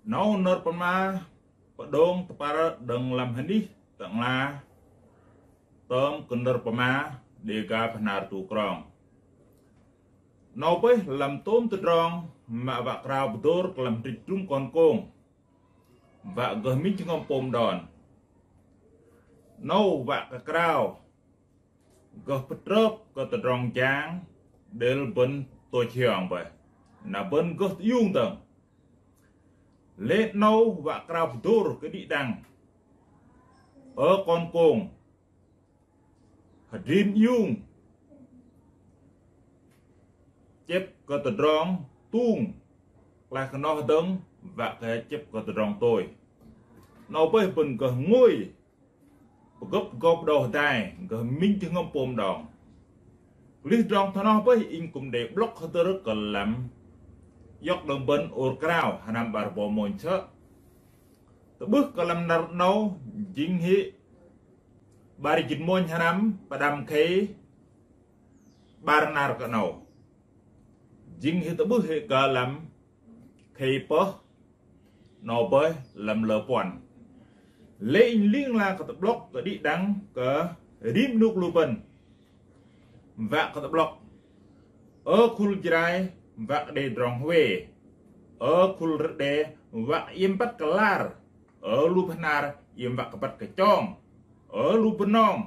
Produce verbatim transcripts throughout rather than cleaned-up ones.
Nao nơ̆r pơma pơđông tơpăr đơ̆ng lăm hơnih tơ'ngla tơm kơ nơ̆r pơma Dega Bơhnar Tu Krong. Nao bơih lăm tôm tơdrong mă wă krao pơdor kơ lăm hơdrĭt drum kon kông. Wă gơh minh jơhngơ̆m pôm đon. Nao wă kơ krao gơh pơtrơp kơ tơdrong jang đel bơ̆n tôč hiong bơih. Na bơ̆n gơh tơiung dơ̆ng. Lĕ nao wă krao pơdor kơ đĭ đăng. Ơ kon kông. Hơdrin iung. Čĕp kơ tơdrong tung. Klaih kơ noh dơ̆ng wă kơ čĕp kơ tơdrong tui. Nao bơih bơ̆n gơh ngui. Pơgơ̆p gơ̆p đôh dai, gơh minh jơhngơ̆m pôm đon. Glih tơdrong thâo noh bơih inh kư̆m đei blŏk hơdơr kơ lăm. Iŏk đơ̆ng bơ̆n ur krao, hnam ƀar rơbâo mônh sơ̆. Tơƀưh kơ lăm năr nao, jing hĭ. Ƀar jĭt mônh hnam, pơđăm khei. Ƀar năr kơ nao. Jing hĭ tơƀưh hĭ kơ lăm. Khei pơh. Nao bơih lăm lơ puăn. Lĕ inh ling lang kơ tơblŏk kơ đĭ đăng kơ rĭm rơnuk lu bơ̆n. Wă kơ tơblŏk. Ơ khul Jrai wă kơ đei tơdrong hwe. Ơ khul Rơđê wă kơ iĕm băt kơ lar. Ơ lu Bơhnar iĕm wă kơ băt kơ čong. Ơ lu Bơnong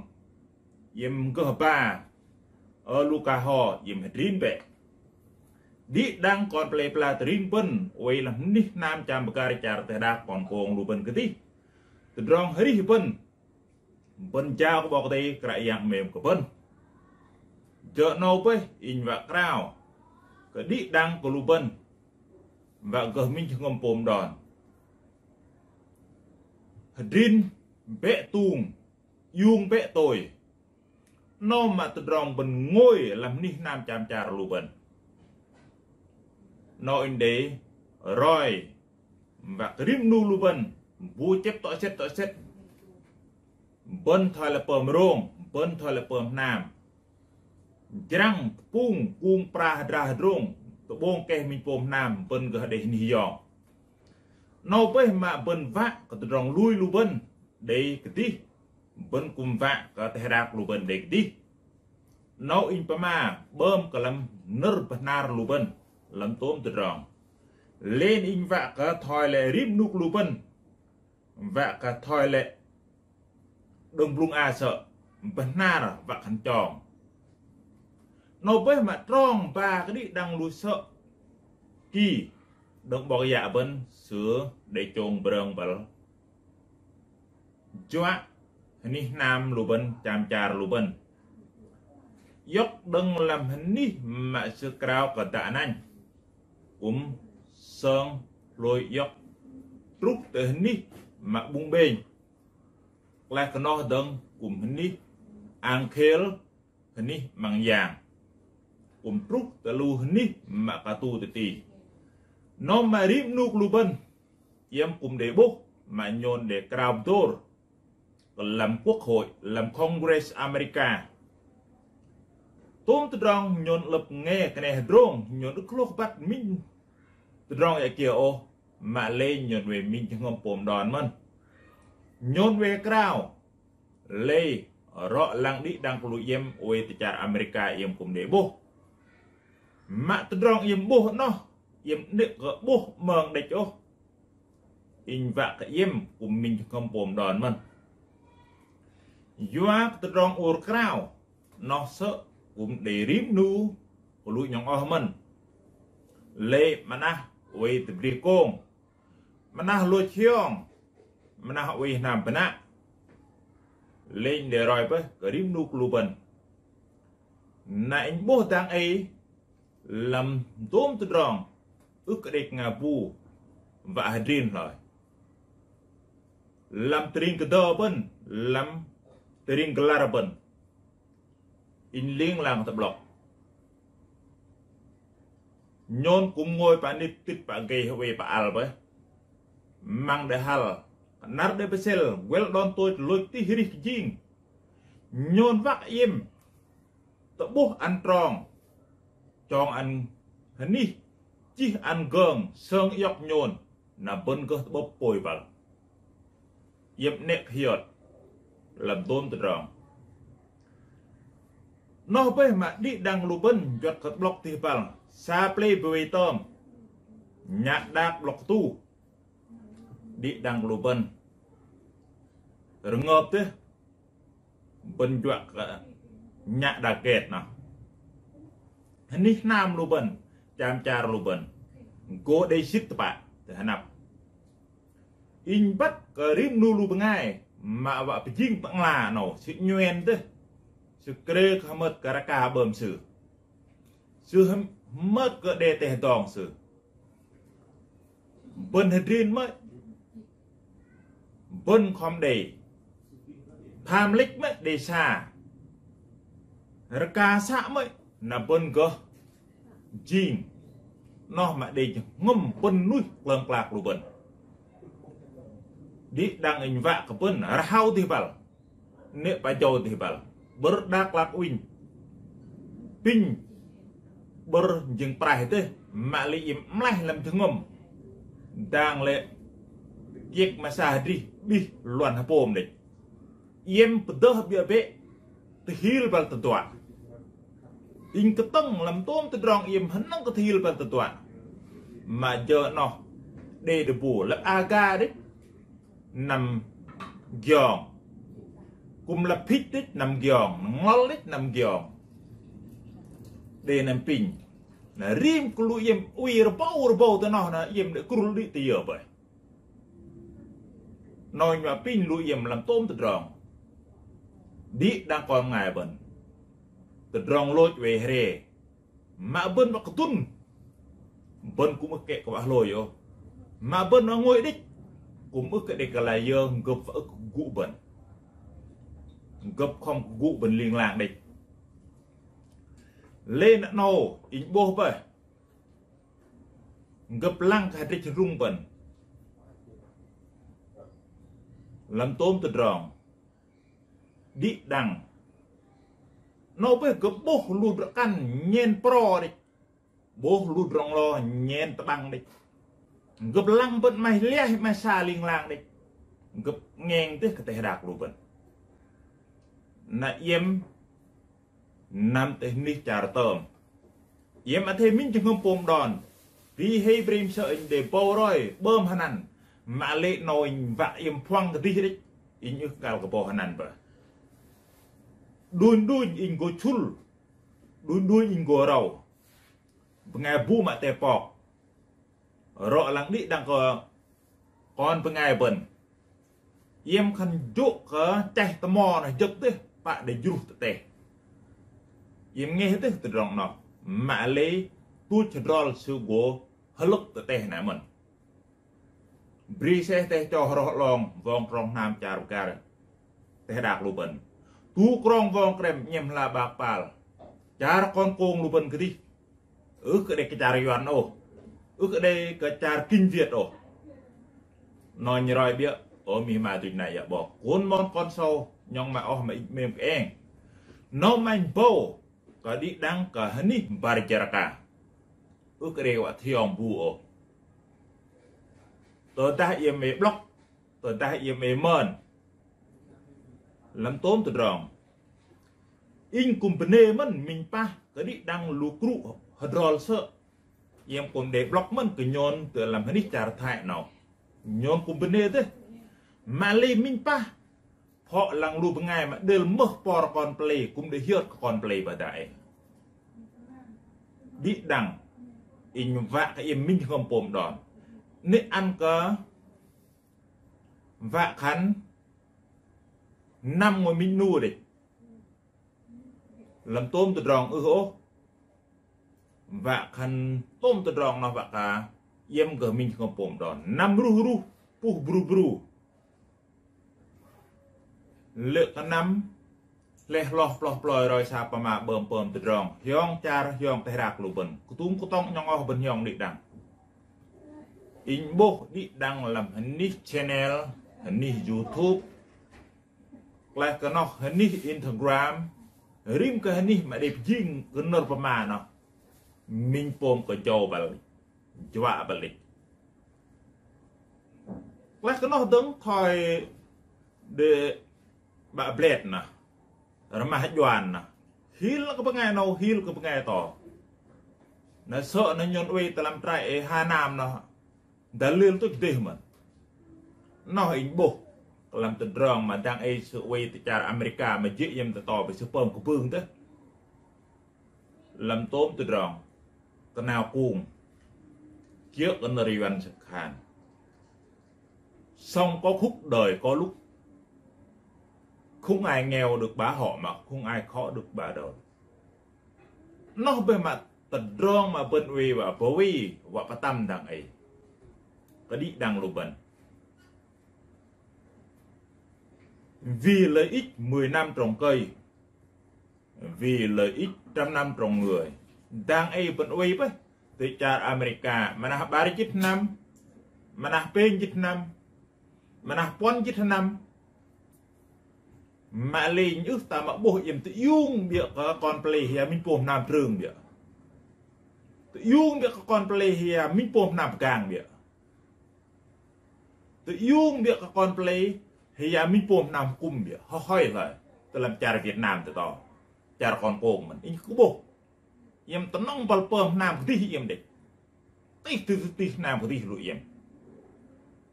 iĕm gơh ba. Ơ lu Kơho iĕm hơdrin bĕ. Đĭ đăng kon plei pla tơring bơ̆n, oei lăm hơnih hnam čam pơgar čar teh đak kon kông lu bơ̆n kơdih. Tơdrong hrih bơ̆n. Bơ̆n jao kơ ƀok kơdei Kră Yang mơ̆n kơ bơ̆n. Jơ̆ nao bơih inh wă krao. Kơ đĭ đăng kơ lu bơ̆n. Wă gơh minh jơhngơ̆m pôm đon. Hơdrin bĕ tung. Iung bĕ tui. Nao mă tơdrong bơ̆n ngui lăm hơnih hnam čam čar lu bơ̆n. Nao inh đei roi. Wă kơ rĭm rơnuk lu bơ̆n. Bu čĕp tŏ sĕt tŏ sĕt. Bơ̆n thoi lĕ pơm rông. Bơ̆n thoi lĕ pơm hnam. Jrăng tơpŭng kung pra hơdra hơdrông. Tơƀông keh minh pôm hnam. Bơ̆n gơh đei hơnih yong. Nao bơih mă bơ̆n wă kơ tơdrong lui lu bơ̆n. Đei kơdih. Bơ̆n kư̆m wă kơ teh đak lu bơ̆n đei kơdih. Nao inh pơma ƀơm kơ lăm nơ̆r Bơhnar lu bơ̆n. Lăm tôm tơdrong. Lĕ inh wă kơ thoi lĕ rĭm rơnuk lu bơ̆n. Wă kơ thoi lĕ đơ̆ng blung a sơ̆. Bơhnar wă khan čong. Nao bơih mă trong ba kơ đĭ đăng lu sơ̆. Ki đơ̆ng ƀok yă bơ̆n sơ đei čông brơng băl. Juă hơnih hnam lu bơ̆n, čam čar lu bơ̆n. Iŏk đơ̆ng lăm hơnih mă sơ krao kơ dă anăn. Kư̆m sơng hlôi iŏk. Truh tơ hơnih mă ƀung ƀêñ. Klaih kơ noh dơ̆ng kư̆m hơnih ang khel hơnih măng yang. Kư̆m truh tơ lu hơnih mă kơtu tơti. Nao mă rĭm rơnuk lu bơ̆n. Iĕm kư̆m đei ƀuh mă nhôn đei krao pơdor. Kơ lăm Quốc hội, lăm Congress America. Tôm tơdrong nhôn lơ̆p nge kơneh hơdrông, nhôn ưh kơ hloh băt minh. Tơdrong yă kiơ ôh, mă lei nhôn wai minh jơhngơ̆m pôm đon mơ̆n. Nhôn wai krao. Lei rŏ lăng đĭ đăng kơ lu iĕm oei tơ čar Amerika iĕm kư̆m đei ƀuh. Mă tơdrong iĕm ƀuh noh, iĕm đĭ kơ ƀuh mơ̆ng đĕč ôh. Inh wă kơ iĕm kư̆m minh jơhngơ̆m pôm đon mơ̆n. Yua kơ tơdrong ur krao, noh sơ̆ kư̆m đei rĭm rơnuk kơ lu nhŏng oh mơ̆n. Lei mơnah oei tơbri kông. Mơnah lôč hiong, mơnah oei hnam bơnă. Lei inh đei roi bơih kơ rĭm rơnuk lu bơ̆n. Na inh ƀuh dang ei, lăm tôm tơdrong, ưh kơ đĕč ngă bu, wă hơdrin hloi. Lăm tơring kơdâo bơ̆n, lăm tơring gơlar bơ̆n. Inh ling lang tơblŏk. Nhôn kư̆m ngui pă nit tit pă gei hơwei pă al bơih. Măng đe hăl. Năr đe pơsel, guel đon tôč lôč tih rih kơjing. Nhôn wă iĕm. Tơƀuh ăn trong. Čong ăn hơnih. Čih ăn gơ̆ng, sơng iŏk nhôn. Nă bơ̆n gơh tơƀơ̆p pui băl. Iĕm nĕk hiot. Lăm tôm tơdrong. Noh bĕ mă đĭ đăng lu bơ̆n juăt kơ blŏk tih băl. Sa plei bơwei tơm. Ñă đak blŏk tu. Đĭ đăng lu bơ̆n. Rơngơp tih. Bơ̆n juăt kơ ñă đak get nă. Hơnih hnam lu bơ̆n. Čăm čar lu bơ̆n. Gô đei sĭt tơpă. Tơ hơnăp. Inh băt kơ rĭm lu lu bơngai. Mă wă pơjing pơngla nô. Sư ñuen tih. Sư krê kơ hơmơt kơ rơka ƀơm sư. Sư hơmơt kơ đe teh dong sư. Bơ̆n hơdrin mơ̆i. Bơ̆n khŏm đei. Pham lĕč mơ̆i đe sa. Rơka să mơ̆i. Nă bơ̆n gơh. Jing. Noh mă đe jơhngơ̆m bơ̆n nuih klơng klak lu bơ̆n. Đĭ đăng inh wă kơ bơ̆n. Rơhao tih băl. Nĕ pơjâo tih băl. Bơr đak lak uin. Pinh. Bơr jing praih tih. Mă lĕ iĕm mlaih lăm jơhngơ̆m. Dang lĕ. Kiek mă sa hơdrih. Bih luăn hơpôm đĕč. Iĕm pơdơh biă bĕ. Tơhil băl tơduă. Inh kơtơ̆ng lăm tôm tơdrong iĕm hơnơ̆ng kơ tơhil băl tơduă. Mă jơ noh. Đe đơbu. Lăp aga đĕč. Năm giong. Kŭm lăp phĭt đĕč năm giong. Ngol đĕč năm giong. Đe năm pinh. Nă rĭm kơ lu iĕm ui rơbâo rơbâo tơ noh nă iĕm đĕ krul đĭ tơ yơ bơih. Nô ñu pinh lu iĕm lăm tôm tơdrong. Đĭ đăng kon bơngai bơ̆n. Tơdrong lôč wei hre. Mă bơ̆n mă kơtŭn. Bơ̆n kŭm ưh kĕ kơ wă hlôi ôh. Mă bơ̆n mă ngui đĕč. Kŭm ưh kơ đe kơ la yơ gơ̆p wă ưh kơ gŭ bơ̆n. Gơ̆p khŏm kơ gŭ bơ̆n ling lang đĕč. Lê nă nô, inh ƀôh bơih. Gơ̆p lăng kơ hơdrĕč rŭng bơ̆n. Lăm tôm tơdrong. Đĭ đăng. Nô bơih gơ̆p ƀôh lu drŏ kăn ñen pro đĕč. Ƀôh lu drŏng lo ñen tơƀăng đĕč. Gơ̆p lăng bơ̆n maih liah maih sa ling lang đĕč. Gơ̆p ngeng tih kơ teh đak lu bơ̆n. Nă iĕm Năm tơ hơnih čar tơm. Iĕm athe min jơhngơ̆m pôm đon. Ri hei brĭm sơ inh đe ƀâo roi, ƀơm hơnăn. Mă lĕ nô inh wă iĕm phuăng kơdih đĕč. Inh ưh kăl kơ ƀâo hơnăn bơh. Đuñ đuñ inh gô čhul. Đuñ đuñ inh gô râo. Bơngai bu mă tê pok. Rŏ lăng đĭ đăng kơ kon bơngai bơ̆n. Iĕm khăn jŏk kơ čeh tơmo nă jơk tih, pă đe jruh tơteh. Iĕm ngeh tih tơdrong nô. Mă lĕ tuč hơdrol sư gô hơlơ̆k tơteh nă mơ̆n. Bri seh teh čô hroh lông, wong trong hnam čar bơgar. Teh đak lu bơ̆n. Tu krong wong krem ñem hla ƀak pal. Čar kon kông lu bơ̆n kơdih. Ưh kơ đe kơ čar Yuan ôh. Ưh kơ đe kơ čar Kinh Việt ôh. Nô ñu roi biă, ơ mih ma tuč nai yă ƀok. Kŭn mon kon sâu, ñong mă oh mă ih mêm kơ eng. Nô mă ƀâo, kơ đĭ đăng kơ hơnih bar jơr ka. Ưh kơ đe wă thiong bu ôh. Tơdah iĕm ê blŏk, tơdah iĕm ê mơn. Lăm tôm tơdrong. Inh kŭm bơnê mơ̆n minh pah kơ đĭ đăng lu krŭ hơdrol sơ̆. Iĕm kŭm đe blŏk mơ̆n kơ nhôn tơ lăm hơnih čar Thái nô. Nhôn kŭm bơnê tih. Mă lĕ minh pah. Phŏ lăng lu bơngai mă đel mơh por kon plei kŭm đe hiơt kơ kon plei ƀa dai. Đĭ đăng. Inh wă kơ iĕm minh jơhngơ̆m pôm đon. Nê ăn kơ wă khăn năm ngôi minh nu đĕč. Lăm tôm tơdrong ưh ôh. Wă khăn tôm tơdrong nô wă kơ iĕm gơh minh jơhngơ̆m pôm đon. Năm ruh ruh, puh bru bru. Lĕ kơ năm, hleh hloh ploh ploi roi sa pơma ƀơm pơm tơdrong. Hiong čar, hiong teh đak lu bơ̆n. Kơtŭng kơtŏng ñong oh bơ̆n hiong đĭ đăng. Inh ƀôh đĭ đăng lăm hơnih channel, hơnih YouTube. Klaih kơ noh hơnih Instagram, rĭm kơ hơnih mă đe pơjing kơ nơr pơma noh. Minh pôm kơ jâo băl, juă băl đĕč. Kleh kơ noh dơ̆ng thoi đe ƀă blet nă, rơmah juan nă. Hil kơ bơngai nao, hil kơ bơngai to. Nă sơ̆ nă ñŭn wai tơ lăm trại ê Hà Nam nă. Dalil tui kơ dih mơ̆n. Noh ing ƀuh. Kơ lăm tơdrong mă dang ê sơ̆ wai tơ čar Amerika mă jĕ yăm tơ to ƀơi sơ̆ pơm kơ bưng tơ. Lăm tôm tơdrong. Kơ nao kung. Kiơ̆ kơ nơ̆r Yuan sơ̆ khan. Sống có khúc đời có lúc. Không ai nghèo được bá họ mà không ai khó được bá đời. Noh bĕ mă tơdrong mă bơ̆n wai wă pơwai wă pơtăm dang ê. Kơđi dang lu bơ̆n. Vì lợi ích mười năm trồng cây, vì lợi ích trăm năm trồng người. Dang ê bơ̆n wai bĕ. Tơ čar Amerika, mơnah ƀar jĭt năm, mơnah pêng jĭt năm, mơnah puăn jĭt năm. Mă lĕ ñu ưh ta mă ƀuh yăm tơiung biă kơ kon plei hia minh pôm năm trưng biă. Tơiung biă kơ kon plei hia minh pôm năm pơgang biă. Tơiung biă kơ kon plei hia minh pôm năm kŭm biă. Hơ hơi hơi. Tơ lăm čar Việt Nam tơ to. Čar kon kông mơ̆n. Ing kơ ƀuh. Yăm tơnŏng păl pơm năm kơdih yăm đĕč. Tih tih tih năm kơdih lu yăm.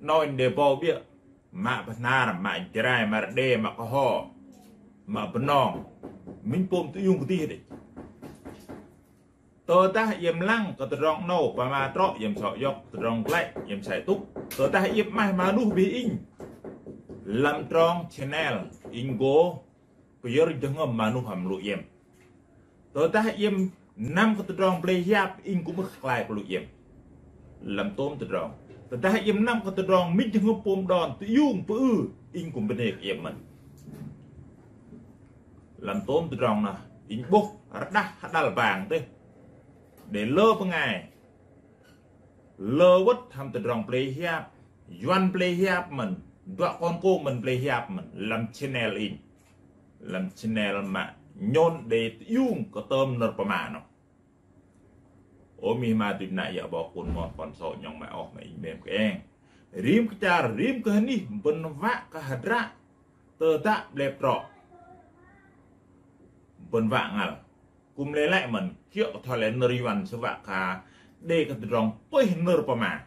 Noi đe ƀâo biă. Mă Bahnar, mă Jrai, mă Rơđê, mă Kơho, mă Bơnong. Minh pôm tơiung kơdih đĕč. Tơdah yăm lăng kơ tơdrong nao pơma trŏ yăm sŏ yŏk tơdrong glăi yăm sai tŭk. Tơdah yăm mah mơnuih ƀing ing. Lăm trong channel ing gô pơyơr jơhngơ̆m mơnuih hăm lu yăm. Tơdah yăm năm kơ tơdrong plei hiăp ing kŭm ưh klai kơ lu yăm. Lăm tôm tơdrong. Tơdah yăm năm kơ tơdrong minh jơhngơ̆m pôm đon tơiung pơư ing kŭm bơnê kơ yăm mơ̆n. Lăm tôm tơdrong nă, ing ƀuh rơđah hơđăl bang tơ. Đe lơ bơngai. Lơ wơ̆t hăm tơdrong plei hiăp, Yuan plei hiăp mơ̆n, duă kon kông mơ̆n plei hiăp mơ̆n, lăm channel ing. Lăm channel mă ñŭn đe tơiung kơ tơm nơ̆r pơma nă. Ơ mih ma dui nă yă ƀâo kŭn mon kon sŏ ñŏng mă oh mă ing mem kơ eng. Rim kơ čar, rim kơ hnih, bơ̆n wă kơ hơdră, tơdă ƀlep trŏ. Bơ̆n wă ngăl. Kŭm lĕ lĕ mơ̆n, kiơ̆ kơ thoi lĕ nơ̆r Yuan sơwă kơ đe kơ tơdrong pơih nơ̆r pơma.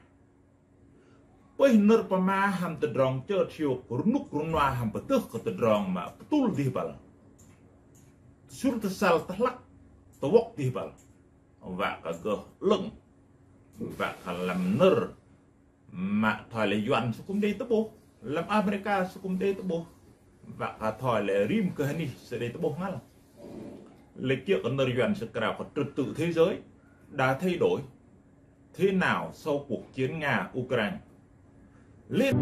Pơih nơ̆r pơma hăm tơdrong čơ thiu rơnŭk rơnua hăm pơtưh kơ tơdrong mă pơtŭl dih băl. Tơsur tơsăl tơhlăk tơwŏk dih băl. Wă kơ gơh lơ̆ng. Wă kơ lăm nơ̆r mă thoi lĕ Yuan sơkŭm đe tơƀuh. Lăm Amerika sơkŭm đe tơƀuh. Wă kơ thoi lĕ rim kơ hnih sơđe tơƀuh ngăl. Lĕ kiơ̆ kơ nơ̆r Yuan sơkrao kơ trật tự thế giới đã thay đổi. Thế nào sau cuộc chiến Nga-Ukraine? Liên